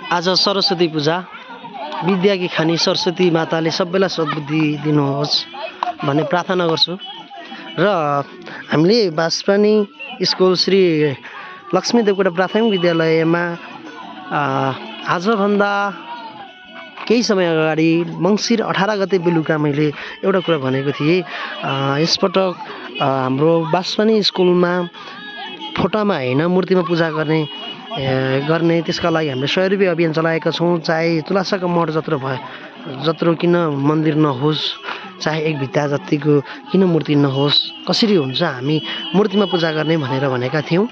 आज सरस्वती पूजा, विद्याकी खानी सरस्वती माताले सबैलाई सद्बुद्धि दिनुहोस् भन्ने प्रार्थना गर्छु। र हामीले बाँसपानी स्कुल श्री लक्ष्मी देवकोटा प्राथमिक विद्यालयमा आजभन्दा केही समय अगाडि मङ्सिर 18 गते बेलुका मैले एउटा कुरा भनेको थिएँ। यसपटक हाम्रो बाँसपानी स्कुलमा फोटामा होइन मूर्तिमा पूजा गर्ने त्यसका लागि हामीले 100 रुपियाँ अभियान चलाएका छौँ। चाहे तुलासाको मठ जत्रो किन मन्दिर नहोस्, चाहे एक भित्ता जतिको किन मूर्ति नहोस्, कसरी हुन्छ हामी मूर्तिमा पूजा गर्ने भनेर भनेका थियौँ।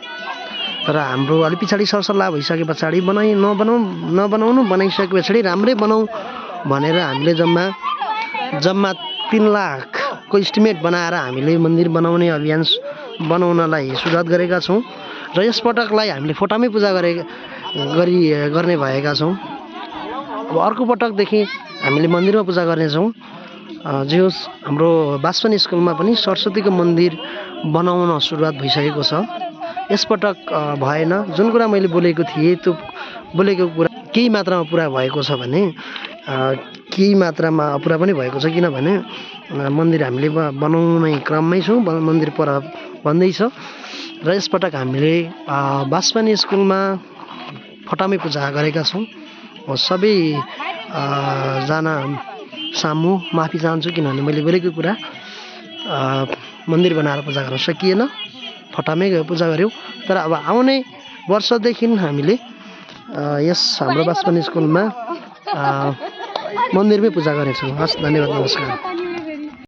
तर हाम्रो अलि पछाडि सरसल्लाह भइसके पछाडि नबनाउनु बनाइसके पछाडि राम्रै बनाऊ भनेर हामीले जम्मा 3 लाखको इस्टिमेट बनाएर हामीले मन्दिर बनाउने अभियान बनाउनलाई सुरुवात गरेका छौँ। र यसपटकलाई हामीले फोटामै पूजा गर्ने भएका छौँ। अब अर्को पटकदेखि हामीले मन्दिरमा पूजा गर्नेछौँ। जे होस्, हाम्रो बाँसपानी स्कुलमा पनि सरस्वतीको मन्दिर बनाउन सुरुवात भइसकेको छ। यसपटक भएन। जुन कुरा मैले बोलेको थिएँ त्यो बोलेको कुरा केही मात्रामा पुरा भएको छ भने केही मात्रामा अपुरा पनि भएको छ। किनभने मन्दिर हामीले बनाउने क्रममै छौँ, मन्दिर पर भन्दैछ। र यसपटक हामीले बाँसपानी स्कुलमा फोटामै पूजा गरेका छौँ। सबै जना सामु माफी चाहन्छु, किनभने मैले बोलेको कुरा मन्दिर बनाएर पूजा गर्न सकिएन, फोटामै गयो पूजा गऱ्यौँ। तर अब आउने वर्षदेखि हामीले यस हाम्रो बाँसपानी स्कुलमा मन्दिरमै पूजा गर्नेछौँ। हस्, धन्यवाद, नमस्कार।